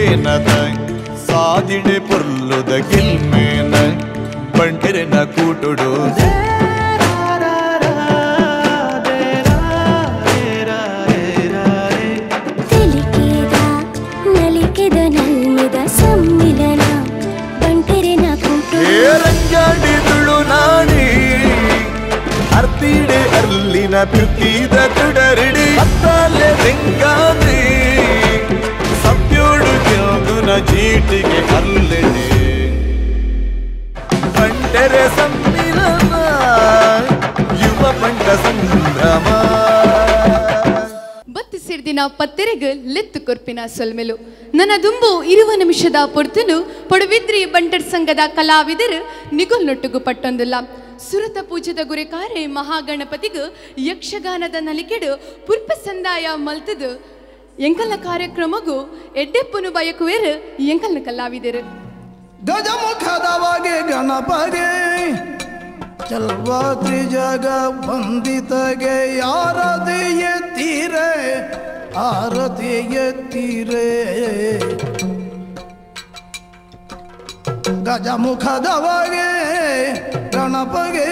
ಬೇನದ ಸಾದಿಡೆ ಪೊರ್ಲುದ ಗಿಲ್ಮೇನ ಬಂಟೆರೆನ ಕೂಟುಡು ತೆಲಿಕೆದ ನಲಿಕೆದ ನಲ್ಮೆದ ಸಮ್ಮಿಲನ ಬಂಟೆರೆನ ಕೂಟುಡು ರಂಗಾಡಿ ತುಳುನಾಡಿ ಅರ್ತಿಡೆ ಅಲ್ಲಿನ ಪಿರ್ತಿದ ತುಡರಿಡಿ ಅತ್ತಲೆ ರಿಂಗಾದಿ ಸತ್ಯೋಡು ಗೆಲ್ದುನ ಜೀಟಿಗೆ ಅಲ್ಲಿಡಿ ಬಂಟೆರೆ ಸಮ್ಮಿಲನ ಯುವ ಬಂಟ ಸಂಭ್ರಮ ಬತ್ತಿಸಿರ್ದಿನ ಪತ್ತೆರೆಗ್ ಲೆತ್ತು ಕೊರ್ಪಿನ ಸೊಲ್ಮೆಲು ನನ್ನ ದುಂಬು ಇರುವ ನಿಮಿಷದ ಪೊರ್ತುನು ಪಡುಬಿದ್ರಿ ಬಂಟರ್ ಸಂಘದ ಕಲಾವಿದರು ನಿಗುಲ್ನೊಟ್ಟುಗು ಪಟ್ಟೊಂದುಲ್ಲ. ಸುರತ ಪೂಜೆದ ಗುರೆಕಾರೆ ಮಹಾಗಣಪತಿಗು ಯಕ್ಷಗಾನದ ನಲಿಕೆಡು ಪುರ್ಪ ಸಂದಾಯ ಮಲ್ತದು ಎಂಕಲ್ನ ಕಾರ್ಯಕ್ರಮಗು ಎಡ್ಡೆಪ್ಪುನು ಬಯಕುವೇರು ಎಂಕಲ್ನ ಕಲಾವಿದರು. ಗಜಮುಖದವಗೆ ಗಣಪಗೆ ಚಲ್ವಾತ್ರಿ ಜಗ ವಂದಿತಗೆ ಆರತಿ ಎತ್ತೀರೆ ಆರತಿ ಎತ್ತೀರೆ ಗಜಮುಖದವಗೆ ಗಣಪಗೆ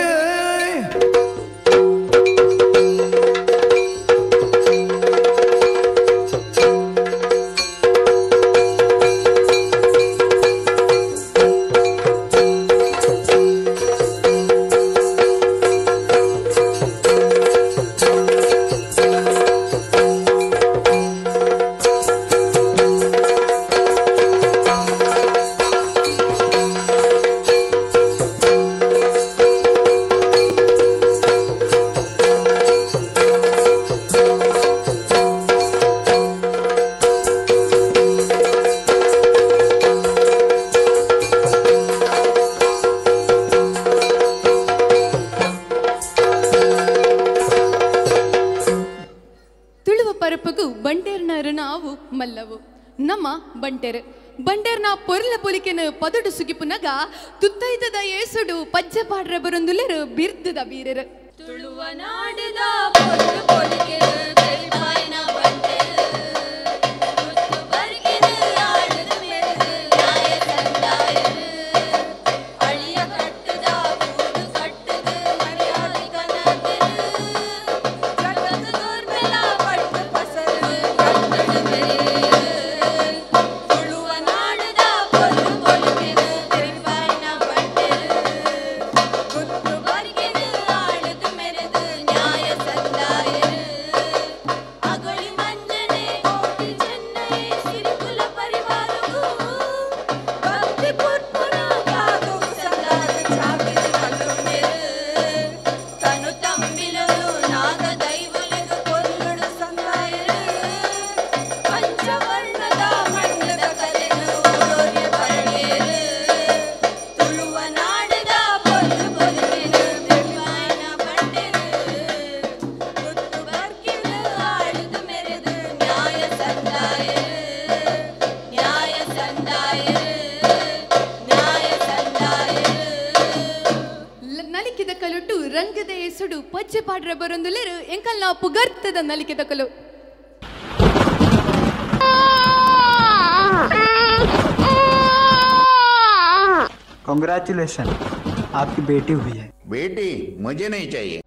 ಬಂಟೇರ್ನ ಮಲ್ಲವು ನಮ್ಮ ಬಂಟೆರ್ ಬಂಟೇರ್ನ ಪೊರ್ಲ ಪೊಲಿಕೆನ ಪದಡು ಸುಗಿಪುನಗ ತುತ್ತೈತದ ಏಸುಡು ಪಜ್ಜೆ ಪಾಡ್ರ ಬರೊಂದುಲೆರು ಬಿರ್ದದ ವೀರರು. ತುಳುವ ನಾಡದ ಪೊರ್ಲು ಪೊಲಿಕೆನು ತೆರಿಪಾಯಿನ ಬಂಟೆರು ತುತ್ತು ಬರ್ಕೆನು ಆಡದ ಮೆರೆದು ನ್ಯಾಯ ಸಂದಾಯರು ಅಳಿಯ ಕಟ್ಟದ ಗೂಡು ಕಟ್ಟದ ಮರ್ಯಾದೆ ಕನತೆರು ಜಗತ್ತು ದುರ್ಬಲ ಪಟ್ಟು ಪಸರು ಕಟ್ಟಡ ಮೆರೆಯರು ತುಳುವ ನಾಡದ ಪೊರ್ಲು ಪೊಲಿಕೆನು ತೆರಿಪಾಯಿನ ಬಂಟೆರು ಗುತ್ತು ಬರ್ಕೆನು ಆಡದ ಮೆರೆದು ನ್ಯಾಯ ಸಂದಾಯರು ಅಗಳಿ ಮಂಜನೆ ಕೋಟಿ ಚೆನ್ನೈ ಸಿರಿಕುಲ ಪರಿವಾರಗೂ ಭಕ್ತಿ ಪುರ್ಪುನ ಕಾದು ಸಂದಾದ ಚಾಕಿರಿ ಕಲ್ಲುಂಡೆರು ತನು ತಂಬಿಲನು ನಾಗ ದೈವಲಿಗ ಕೊಲ್ಲುಡು ಸಂದಾಯರು ಪಂಚವರ್ಣದ ಮಣ್ಣದ ಕಲೆನು ಓಡೋರ್ಯ ಪರಳಿಯರು ತುಳುವ ನಾಡದ ಪೊರ್ಲು ಪೊಲಿಕೆನು ತೆರಿಪಾಯಿನ ಬಂಟೆರು ಗುತ್ತು ಬರ್ಕಿನು ಆಳುದು ಮೆರೆದು ನ್ಯಾಯ ಸಂದಾಯರು ನ್ಯಾಯ ಸಂದಾಯರು ನ್ಯಾಯ ಸಂದಾಯರು. ನಲಿಕೆದ ಕಲುಟು ರಂಗದ ಏಸುಡು ಪಜ್ಜೆ ಪಾಡ್ರ ಬರೊಂದುಲೆರು ಎಂಕಲ್ನ ಪುಗರ್ತದ ನಲಿಕೆದ ಕಲು. कंग्रेचुलेशन, आपकी बेटी हुई है। बेटी मुझे नहीं चाहिए।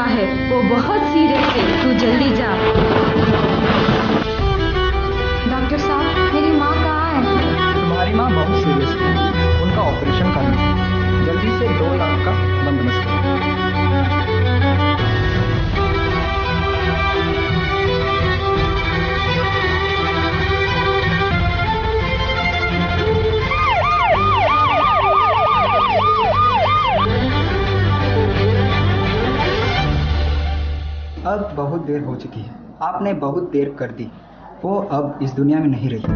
हुआ है, वो बहुत सीरियस है, तू जल्दी जा। डॉक्टर साहब, मेरी माँ कहाँ है? तुम्हारी माँ बहुत सीरियस है, उनका ऑपरेशन करना है। जल्दी से 2 लाख का बंदोबस्त करो। अब बहुत देर हो चुकी है, आपने बहुत देर कर दी। वो अब इस दुनिया में नहीं रही।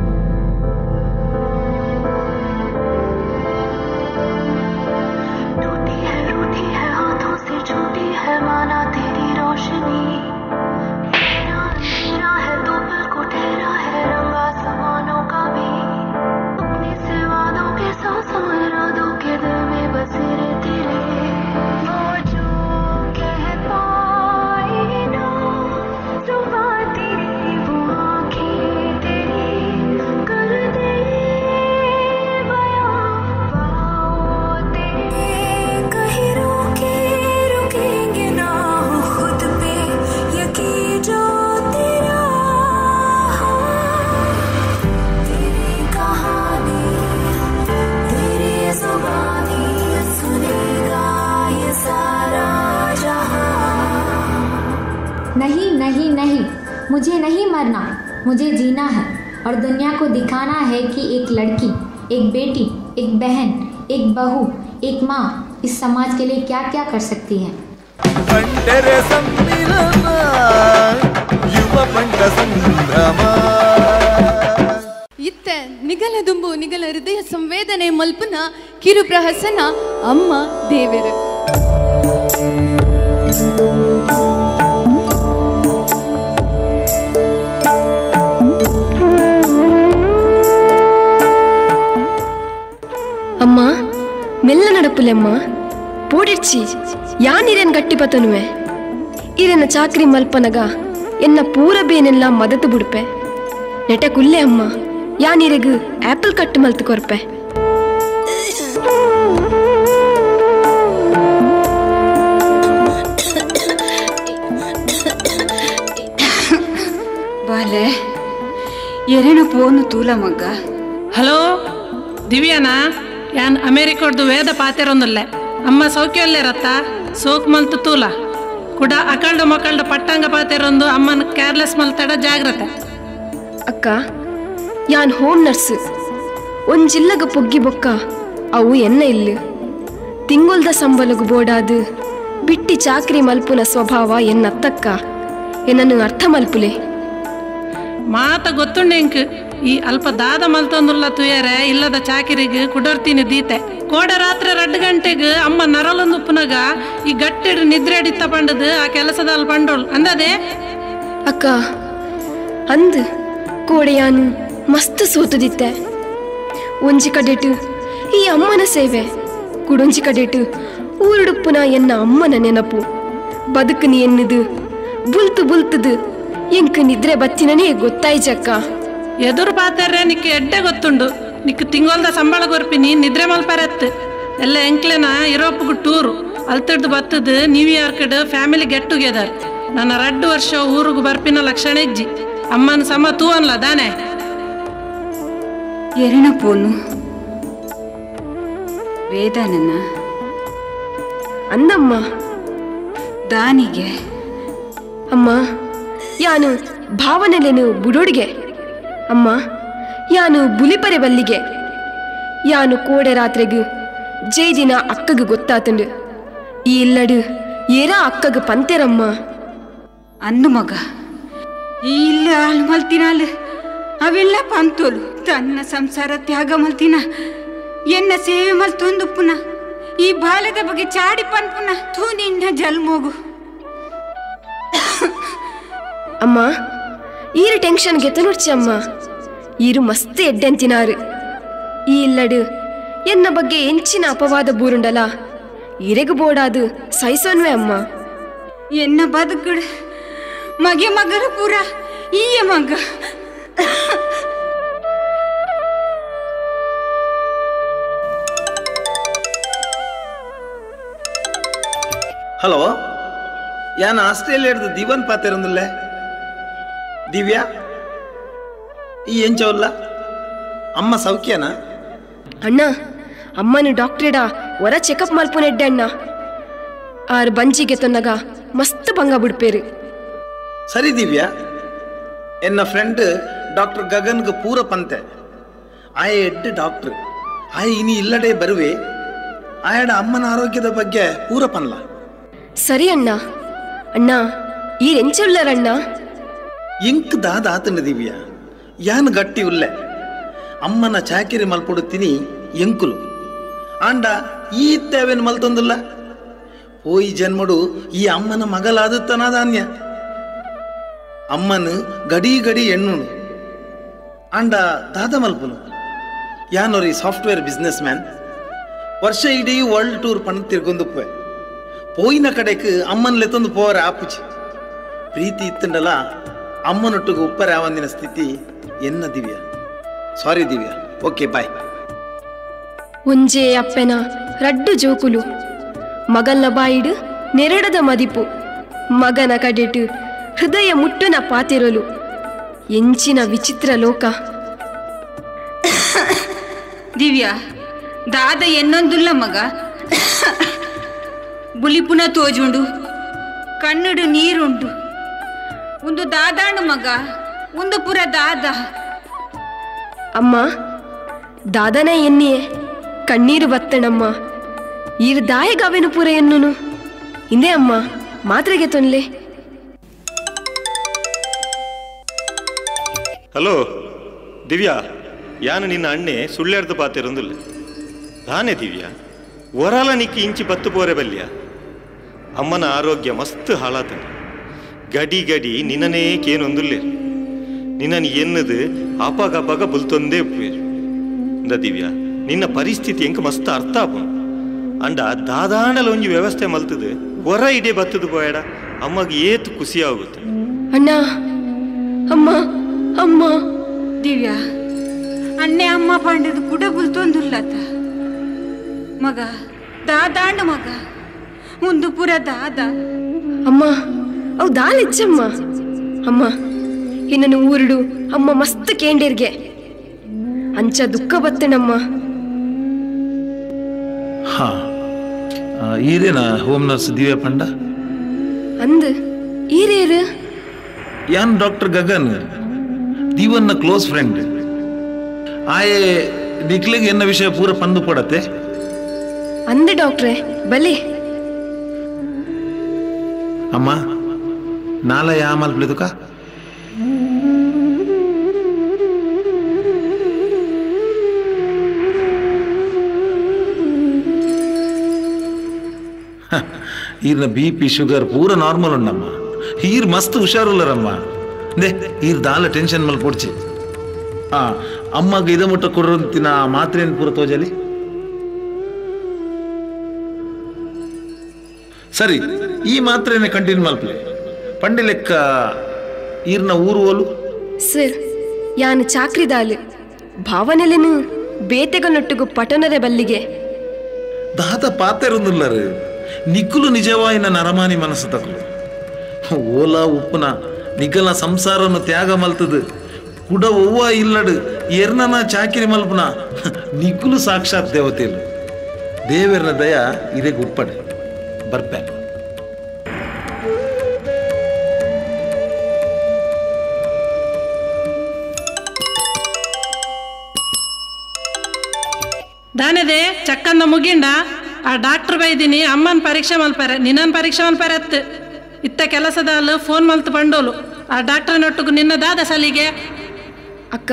टूटी है, रूठी है, हाथों से छूटी है, माना तेरी रोशनी। तेरा अंधेरा है, दो पल को ठहरा है, रंगा समानों का भी। अपने से वादों के सौ सौ इरादों के दिल में बसेरे तेरे। वो जो कह पाई ना जुबां तेरी, वो आंखें तेरी कर दे बयां पाओ तेरे। कहीं रोके रुकेंगे ना हो खुद पे यकीन जो तेरा। तेरी कहानी तेरी जुबानी सुनेगा ये सारा जहां। नहीं नहीं नहीं, मुझे नहीं मरना, मुझे जीना है और दुनिया को दिखाना है कि एक लड़की, एक बेटी, एक बहन, एक बहू, एक माँ इस समाज के लिए क्या क्या कर सकती है। ಬಂಟರ ಸಮ್ಮಿಲನ ಯುವ ಬಂಟ ಸಂಭ್ರಮ. ಇತ್ತ ನಿಗಲ ದುಂಬು ನಿಗಲ ಹೃದಯ ಸಂವೇದನೆ ಮಲ್ಪನ ಕಿರುಪ್ರಹಸನ ಅಮ್ಮ ದೇವರು. ಅಮ್ಮ ಮೆಲ್ಲ ನಡಪುಲೆಮ್ಮ ಪೋಡಿರ್ಚಿ ಯಾನಿರೇನ್ ಗಟ್ಟಿ ಪತನುವೆ ಇರೆನ ಚಾಕ್ರಿ ಮಲ್ಪನಗ ಎನ್ನ ಪೂರ ಬೇನೆಲ್ಲ ಮದತು ಬುಡ್ಪೆ ನೆಟ ಕುಲ್ಲೆ ಅಮ್ಮ ಯಾನಿರೆಗು ಆಪಲ್ ಕಟ್ಟು ಮಲ್ತು ಕೊರ್ಪೆ. ಬಾಲೆ ಎರೇನ ಫೋನು ತೂಲ ಮಗ್ಗ. ಹಲೋ ದಿವ್ಯಾನಾ, ಯಾನ್ ಅಮೇರಿಕಡ್ದು ವೇದ ಪಾತೆರೊಂದುಲ್ಲೆ ಅಮ್ಮ ಸೌಖ್ಯಲ್ಲೇ ರತ್ತ ಸೋಕ್ ಮಲ್ತು ತೂಲ ಕುಡ ಅಕಲ್ಡು ಮಕ್ಕಳ್ಡು ಪಟ್ಟಂಗ ಪಾತೆರೊಂದು ಅಮ್ಮನ ಕೇರ್ಲೆಸ್ ಮಲ್ತಡ ಜಾಗ್ರತೆ. ಅಕ್ಕ ಯಾನ್ ಹೋಮ್ ನರ್ಸ್ ಒಂಜಿಲ್ಲಗ ಪೊಗ್ಗಿ ಬೊಕ್ಕ ಅವು ಎನ್ನ ಇಲ್ಲು ತಿಂಗೊಲ್ದ ಸಂಬಲಗು ಬೋಡಾದು ಬಿಟ್ಟಿ ಚಾಕ್ರಿ ಮಲ್ಪುನ ಸ್ವಭಾವ ಎನ್ನತ್ತಕ್ಕ ಎನ್ನನ್ನು ಅರ್ಥ ಮಲ್ಪುಲೆ. ಮಾತ ಗೊತ್ತುಂಡೆ ಇಂಕ್ ಈ ಅಲ್ಪ ದಾದ ಮಲ್ತೊಂದುಲ್ಲ ತುಯರೆ ಇಲ್ಲದ ಚಾಕಿರಿಗೆ ಕುಡರ್ತೀನಿ ದೀತೆ. ಕೋಡೆ ರಾತ್ರಿ 2 ಗಂಟೆಗೆ ಅಮ್ಮ ನರಲೊಂದು ಉಪ್ಪುನಗ ಈ ಗಟ್ಟಿಡು ನಿದ್ರೆ ಅಡಿತ್ತ ಪಂಡದು ಆ ಕೆಲಸದ ಅಲ್ಲಿ ಪಂಡೋಳು ಅಂದದೆ. ಅಕ್ಕ ಅಂದು ಕೋಡೆಯಾನು ಮಸ್ತ್ ಸೋತುದಿತ್ತೆ. ಒಂಜಿ ಕಡೆಟು ಈ ಅಮ್ಮನ ಸೇವೆ, ಕುಡೊಂಜಿ ಕಡೆಟು ಊರುಡುಪ್ಪುನ ಎನ್ನ ಅಮ್ಮನ ನೆನಪು. ಬದುಕುನಿ ಎನ್ನುದು ಬುಲ್ತು ಬುಲ್ತದು ಎಂಕ್ ನಿದ್ರೆ ಬತ್ತಿನನೇ ಗೊತ್ತಾಯ್ಜಕ್ಕ. ಎದುರು ಪಾತರ್ರೆ ನಿಕ್ ಎಡ್ಡೆ ಗೊತ್ತುಂಡು, ನಿಕ್ ತಿಂಗೊಲ್ದ ಸಂಬಳ ಕೊರ್ಪಿನಿ ನಿದ್ರೆ ಮಲ್ಪರತ್ತು ಎಲ್ಲ ಎಂಕ್ಲೆನ ಯುರೋಪ್ಗೆ ಟೂರು ಅಲ್ತಿಡ್ದು ಬತ್ತದು ನ್ಯೂಯಾರ್ಕ್ಡ್ family get together. ನನ್ನ 2 ವರ್ಷ ಊರಿಗೆ ಬರ್ಪಿನ ಲಕ್ಷಣ ಇಜ್ಜಿ ಅಮ್ಮನ ಸಮ ತೂ ಅನ್ಲ ದಾನೆ. ಎರೆನ ಫೋನು ವೇದಾನನ ಅಂದಮ್ಮ ದಾನಿಗೆ. ಅಮ್ಮ ಯಾನು ಭಾವನೆಲೇನು ಬುಡೋಡಿಗೆ ಅಮ್ಮ, ಯಾನು ಬುಲಿಪರೆ ಬಲ್ಲಿಗೆ ಯಾನು ಕೋಡೆ ರಾತ್ರೆಗು ಜೈದಿನ ಅಕ್ಕಗೆ ಗೊತ್ತಾತಂಡು ಈ ಇಲ್ಲಡು ಏರಾ ಅಕ್ಕಗೆ ಪಂತೆರಮ್ಮ. ಅಂದು ಮಗ ಈ ಇಲ್ಲ ಹಾಳು ಮಲ್ತಿನಾಲು ಅವೆಲ್ಲ ಪಂತೋಲು ತನ್ನ ಸಂಸಾರ ತ್ಯಾಗ ಮಲ್ತಿನ ಎನ್ನ ಸೇವೆ ಮಲ್ತೊಂದು ಪುನ ಈ ಬಾಲ್ಯದ ಬಗ್ಗೆ ಚಾಡಿ ಪನ್ಪುನ ಥೂ ನಿನ್ನ ಜಲ್ಮೋಗು. ಅಮ್ಮ ಈರು ಟೆನ್ಷನ್ ಗೆತ್ತನುಡ್ಚಿ ಅಮ್ಮ, ಈರು ಮಸ್ತ್ ಎಡ್ಡೆಂತಿನಾರು ಈ ಇಲ್ಲಡು ಎನ್ನ ಬಗ್ಗೆ ಎಂಚಿನ ಅಪವಾದ ಬೂರುಂಡಲ ಇರೆಗು ಬೋಡಾದು ಸೈಸೋನ್ವೆ ಅಮ್ಮ. ಎನ್ನ ಬದುಕುಡು ಮಗೆ ಮಗರ ಪೂರ ಈಯ ಮಗ. ಹಲೋ ಯಾನ್ ಆಸ್ಟ್ರೇಲಿಯಾದ ದಿವನ್ ಪಾತೆರೊಂದುಲ್ಲೆ. ದಿವ್ಯಾ, ಈ ಎಂಚವಲ್ಲ ಅಮ್ಮ ಸೌಖ್ಯನಾ? ಅಣ್ಣ, ಅಮ್ಮನು ಡಾಕ್ಟ್ರೇಡ ಹೊರ ಚೆಕಪ್ ಮಲ್ಪುನೆಡ್ಡೆ ಅಣ್ಣ. ಆರು ಬಂಜಿಗೆ ತೊನ್ನಗ ಮಸ್ತ್ ಭಂಗ ಬಿಡ್ಪೇರು. ಸರಿ ದಿವ್ಯಾ, ಎನ್ನ ಫ್ರೆಂಡ್ ಡಾಕ್ಟರ್ ಗಗನ್ಗೆ ಪೂರ ಪಂತೆ. ಆಯ ಎಡ್ಡೆ ಡಾಕ್ಟ್ರ್, ಆಯ ಇನಿ ಇಲ್ಲಡೆ ಬರುವೆ. ಆಯಡ ಅಮ್ಮನ ಆರೋಗ್ಯದ ಬಗ್ಗೆ ಪೂರ ಪನ್ಲ. ಸರಿ ಅಣ್ಣ. ಅಣ್ಣ, ಈ ಎಂಚುಲ್ಲರಣ್ಣ? ಇಂಕ್ ದಾದ ಆತನ ದಿವ್ಯಾ, ಯಾನ್ ಗಟ್ಟಿ ಉಲ್ಲೆ. ಅಮ್ಮನ ಚಾಕಿರಿ ಮಲ್ಪೊಡುತ್ತೀನಿ ಎಂಕುಲು. ಆಂಡ ಈ ಇತ್ತೇವೇನು ಮಲ್ತೊಂದುಲ್ಲ. ಪೋಯಿ ಜನ್ಮಡು ಈ ಅಮ್ಮನ ಮಗಲಾದುತ್ತನಾದಾನ್ಯ. ಅಮ್ಮನು ಗಡಿ ಗಡಿ ಎಣ್ಣುನು. ಆಂಡ ದಾದ ಮಲ್ಪುನು. ಯಾನೊರಿ ಸಾಫ್ಟ್ವೇರ್ ಬಿಸ್ನೆಸ್ ಮ್ಯಾನ್, ವರ್ಷ ಇಡೀ ವರ್ಲ್ಡ್ ಟೂರ್ ಪಣ ತಿರ್ಗೊಂದುಪ್ಪೆ. ಪೋಯಿನ ಕಡೆಕ್ ಅಮ್ಮನ ಲೆತ್ತೊಂದು ಪೋವರೆ ಆಪುಚಿ. ಪ್ರೀತಿ ಇತ್ತಂಡಲ ಅಮ್ಮನೊಟ್ಟಿಗೆ ಉಪ್ಪರೆ ಆವಂದಿನ ಸ್ಥಿತಿ ಎನ್ನ Divya. Sorry Divya, okay bye. ಒಂಜೇ ಅಪ್ಪೆನ ರಡ್ಡು ಜೋಕುಲು, ಮಗಲ್ಲ ಬಾಯಿಡು ನೆರಡದ ಮದಿಪು, ಮಗನ ಕಡೆಟು ಹೃದಯ ಮುಟ್ಟುನ ಪಾತಿರಲು. ಎಂಚಿನ ವಿಚಿತ್ರ ಲೋಕ. ದಿವ್ಯಾ, ದಾದ ಎನ್ನೊಂದುಲ್ಲ ಮಗ. ಬುಲಿಪುನ ತೋಜುಂಡು, ಕಣ್ಣುಡು ನೀರುಂಡು. ಒಂದು ದಾದಾಣು ಮಗ, ಒಂದು ಪುರ ದಾದ. ಅಮ್ಮ, ದಾದನೇ ಎನ್ನಿಯೇ ಕಣ್ಣೀರು ಬತ್ತಣಮ್ಮ. ಈರು ದಾಯಗಾವೇನು ಪೂರ ಎನ್ನುನು. ಇಂದೇ ಅಮ್ಮ ಮಾತ್ರೆಗೆ ತೊನ್ಲೆ. ಹಲೋ ದಿವ್ಯಾ, ಯಾನು ನಿನ್ನ ಅಣ್ಣೆ ಸುಳ್ಳೆರ್ದು ಪಾತಿರೊಂದುಲ್ಲ. ದಾನೆ ದಿವ್ಯಾ, ಒರಾಲ ನಿಕ್ಕಿ ಇಂಚಿ ಬತ್ತು ಪೋರೆ ಬಲ್ಯ. ಅಮ್ಮನ ಆರೋಗ್ಯ ಮಸ್ತ್ ಹಾಳಾತನ. ಗಡಿ ಗಡಿ ನಿನ್ನನೇ ಕೇನೊಂದುಲ್ಲೇರು. ನಿನ್ನನ್ನು ಎನ್ನದು ಅಪಗಪಗ ಬುಲ್ತೊಂದೇ ಉಪ್ಪೇರು. ಇಂದ ದಿವ್ಯಾ, ನಿನ್ನ ಪರಿಸ್ಥಿತಿ ಎಂಕ ಮಸ್ತ್ ಅರ್ಥ ಆಪುನು. ಅಂಡ ದಾದಾಂಡಲ ಒಂಜಿ ವ್ಯವಸ್ಥೆ ಮಲ್ತದು ಹೊರ ಇಡೇ ಬತ್ತದು ಪೋಯಡ ಅಮ್ಮಗೆ ಏತು ಖುಷಿ ಆಗುತ್ತೆ. ಅಣ್ಣ, ಅಮ್ಮ, ಅಮ್ಮ. ದಿವ್ಯಾ, ಅಣ್ಣೆ ಅಮ್ಮ ಪಾಂಡದ ಕುಡ ಬುಲ್ತೊಂದುಲ್ಲತ. ಮಗ ದಾದಾಂಡ ಮಗ, ಒಂದು ಪುರ ದಾದ. ಅಮ್ಮ, ಅವು ದಾಲಿಚ್ಚಮ್ಮ. ಅಮ್ಮ, ಇನ್ನನ್ನು ಊರುಡು ಅಮ್ಮ ಮಸ್ತ್ ಕೇಂಡೇರ್ಗೆ ಅಂಚ ದುಃಖ ಬತ್ತಣಮ್ಮ. ಹಾ, ಈರೇನಾ ಹೋಮ್ ನರ್ಸ್ ದಿವ್ಯಾ ಪಂಡ? ಅಂದು ಈರೇರು? ಯಾನ್ ಡಾಕ್ಟರ್ ಗಗನ್, ದಿವನ್ನ ಕ್ಲೋಸ್ ಫ್ರೆಂಡ್. ಆಯೆ ನಿಕ್ಲಿಗೆ ಎನ್ನ ವಿಷಯ ಪೂರ ಪಂದು ಪಡತ್ತೆ. ಅಂದು ಡಾಕ್ಟ್ರೆ, ಬಲಿ. ಅಮ್ಮ, ನಾಲ ಯಾಮಲ್ ಪ್ಲಿದುಕ? ಈರ್ನ ಬಿ ಪಿ ಶುಗರ್ ಪೂರ ನಾರ್ಮಲ್ ಉಂಡಮ್ಮ. ಈರ್ ಮಸ್ತ್ ಹುಷಾರುಲ್ಲರಮ್ಮ. They ಈರ್ ದಾಲ ಟೆನ್ಷನ್ ಮಲ್ ಪೊಡ್ಚಿ. ಆ ಅಮ್ಮಗೆ ಇದ ಮುಟ್ಟ ಕೊಡಂತಿನ ಮಾತ್ರೇನು ಪೂರ ತೋಜಲಿ. ಸರಿ, ಈ ಮಾತ್ರೇನೆ ಕಂಟಿನ್ಯೂ ಮಲ್ಪಲೆ. ಪಂಡಿ ಲೆಕ್ಕ ಈರ್ನ ಊರು ಓಲು? ಸರ್, ಯಾನು ಚಾಕ್ರಿದಾಲು ಭಾವನೆಲೆನು ಬೇತೆಗನೊಟ್ಟಿಗೂ ಪಟನರೆ ಬಲ್ಲಿಗೆ. ದಾದ ಪಾತೆರೊಂದುಲ್ಲರು. ನಿಕ್ಕುಲು ನಿಜವಾಯಿನ ನರಮಾನಿ ಮನಸ್ಸು ತಕಲು. ಓಲಾ ಉಪ್ಪುನ ನಿಗಲ ಸಂಸಾರನ್ನು ತ್ಯಾಗ ಮಲ್ತದು ಕುಡ ಒವ್ವ ಇಲ್ಲಡು ಎರ್ನನ ಚಾಕಿರಿ ಮಲ್ಪುನ ನಿಕ್ಕುಲು ಸಾಕ್ಷಾತ್ ದೇವತೆಲು. ದೇವರನ ದಯ ಇದೇ ಉಪ್ಪಡೆ ಬರ್ಪೆ. ದಾನದೆ ಚಕ್ಕಂದ ಮುಗಿಂಡ ಆ ಡಾಕ್ಟರ್ ಬೈದಿನಿ ಅಮ್ಮನ ಪರೀಕ್ಷೆ ಮಲ್ಪಾರೆ, ನಿನ್ನನ್ ಪರೀಕ್ಷೆ ಮಲ್ಪಾರೆ ಅತ್ತು. ಇತ್ತ ಕೆಲಸದಲ್ಲೂ ಫೋನ್ ಮಲ್ತು ಬಂಡೋಲು ಆ ಡಾಕ್ಟರ್ನೊಟ್ಟಿಗೂ ನಿನ್ನ ದಾದ ಸಲಿಗೆ. ಅಕ್ಕ,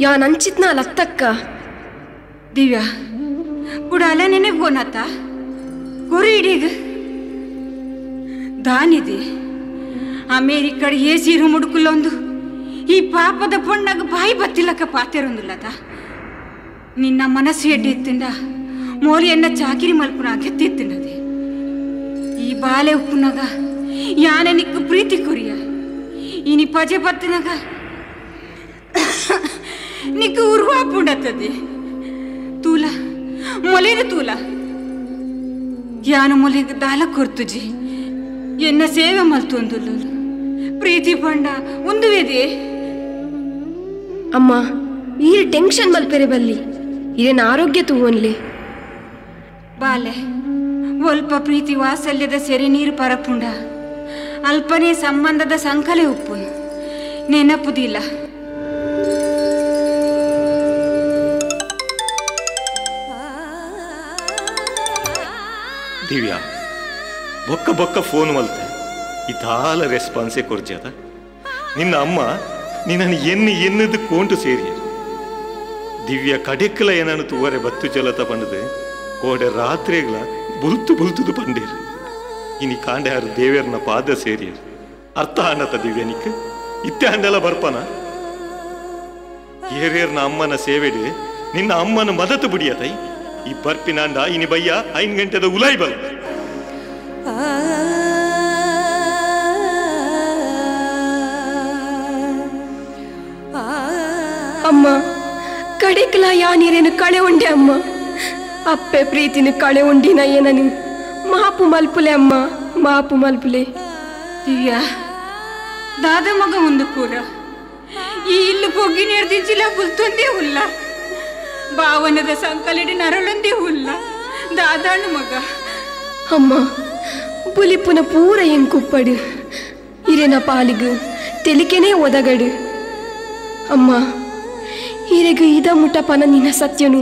ಯಾನ್ ಅಂಚಿತ್ನ ಲತ್ತಕ್ಕ. ದಿವ್ಯಾ, ಕೂಡ ಅಲ್ಲ ನೆನೆ ಫೋನ್ ಆತ ಗುರು ಇಡೀಗ ದಾನಿದೆ ಅಮೇರಿಕಡ್ ಎ ಸಿ ರೂಮ್ ಹುಡುಕುಲ್ಲೊಂದು ಈ ಪಾಪದ ಪೊಣ್ಣಗ ಬಾಯಿ ಬತ್ತಿಲ್ಲಕ್ಕ ಪಾತೆರೊಂದುಲ್ಲದ. ನಿನ್ನ ಮನಸ್ಸು ಎಡ್ಡಿ ಇತ್ತಿಂಡ ಮೋಲಿಯನ್ನ ಚಾಕಿರಿ ಮಲ್ಪುನ ಗೆತ್ತಿತ್ತಿಂಡದೆ. ಈ ಬಾಲೆ ಉಪ್ಪುನಗ ಯಾನೆ ನಿಕ್ಕು ಪ್ರೀತಿ ಕುರಿಯ ಇನಿ ಪಜೆ ಪತ್ತಿನಗ ನಿಕ್ಕು ಉರ್ವಾಪುಂಡತ್ತದೆ. ತೂಲ ಮೊಲೇನು ತೂಲ ಯಾನು ಮೊಲೆಗೆ ದಾಲ ಕೊರ್ತುಜಿ. ಎನ್ನ ಸೇವೆ ಮಲ್ತೊಂದುಲ್ಲ ಪ್ರೀತಿ ಪಂಡ ಉಂದುವೆದೆ. ಅಮ್ಮ ಈರು ಟೆನ್ಷನ್ ಮಲ್ಪೆರೆ ಬಲ್ಲಿ, ಇರೇನ ಆರೋಗ್ಯ ತೂವನ್ಲಿ. ಬಾಲೆ ಒಲ್ಪ ಪ್ರೀತಿ ವಾತ್ಸಲ್ಯದ ಸೆರೆ ನೀರು ಪರಪುಂಡ ಅಲ್ಪನೇ ಸಂಬಂಧದ ಸಂಕಲೆ ಉಪ್ಪುನು ನೆನಪುದಿಲ್ಲ. ದಿವ್ಯಾ ಬೊಕ್ಕ ಬೊಕ್ಕ ಫೋನ್ ಮಲ್ತೆ ಇದಾಲ ರೆಸ್ಪಾನ್ಸೇ ಕೊರ್ಜಾದ. ನಿನ್ನ ಅಮ್ಮ ನಿನ್ನನ್ನು ಎನ್ನು ಎನ್ನದು ಕೋಂಟು ಸೇರಿಯರು. ದಿವ್ಯ ಕಡೆಕ್ಕಲ ಏನನ್ನು ತೂವರೆ ಬತ್ತು ಜಲತ ಪಂಡದೆ ಕೋಡೆ ರಾತ್ರಿಗಳ ಬುಲ್ತು ಬುಲ್ತುದು ಪಂಡೇರು. ಇನಿ ಕಾಂಡೆ ಯಾರು ದೇವೇರ್ನ ಪಾದ ಸೇರಿಯರು. ಅರ್ಥ ಆಂಡತ ದಿವ್ಯನಿಕ್ ಇತ್ತೆ ಅಂಡೆಲ್ಲ ಬರ್ಪನ ಏರೇರ್ನ ಅಮ್ಮನ ಸೇವೆಡು ನಿನ್ನ ಅಮ್ಮನ ಮದತು ಬಿಡಿಯತೈ. ಈ ಬರ್ಪಿನಾಂಡ ಇನಿ ಬಯ್ಯ 5 ಗಂಟೆದ ಉಲಾಯಿ ಬಲ್. ಅಮ್ಮ ಕಡೆಕ್ಲ ಯಾ ನೀರೇನು ಕಳೆ ಉಂಡೆ ಅಮ್ಮ, ಅಪ್ಪೆ ಪ್ರೀತಿನ ಕಳೆ ಉಂಡಿನ ಏನನು ಮಾಪು ಮಲ್ಪುಲೆ ಅಮ್ಮ, ಮಾಪು ಮಲ್ಪುಲೆ. ದಿವ್ಯಾ ದಾದ ಮಗ ಒಂದು ಕೂರ ಈ ಇಲ್ಲು ಪೊಗ್ಗಿ ನೀರ್ದಿಂಚಿಲ ಬುಲ್ತೊಂದೇ ಉಲ್ಲ, ಭಾವನದ ಸಂಕಲಿಡಿ ನರಳೊಂದೇ ಉಲ್ಲ ದಾದಾಣು ಮಗ. ಅಮ್ಮ ಬುಲಿಪುನ ಪೂರ ಎಂಕುಪ್ಪಡು ಇರೇನ ಪಾಲಿಗು ತೆಲಿಕೆನೇ ಒದಗಡು. ಅಮ್ಮ ಹಿರೆಗು ಇದ ಮುಟ್ಟ ಪನ ನಿನ್ನ ಸತ್ಯನು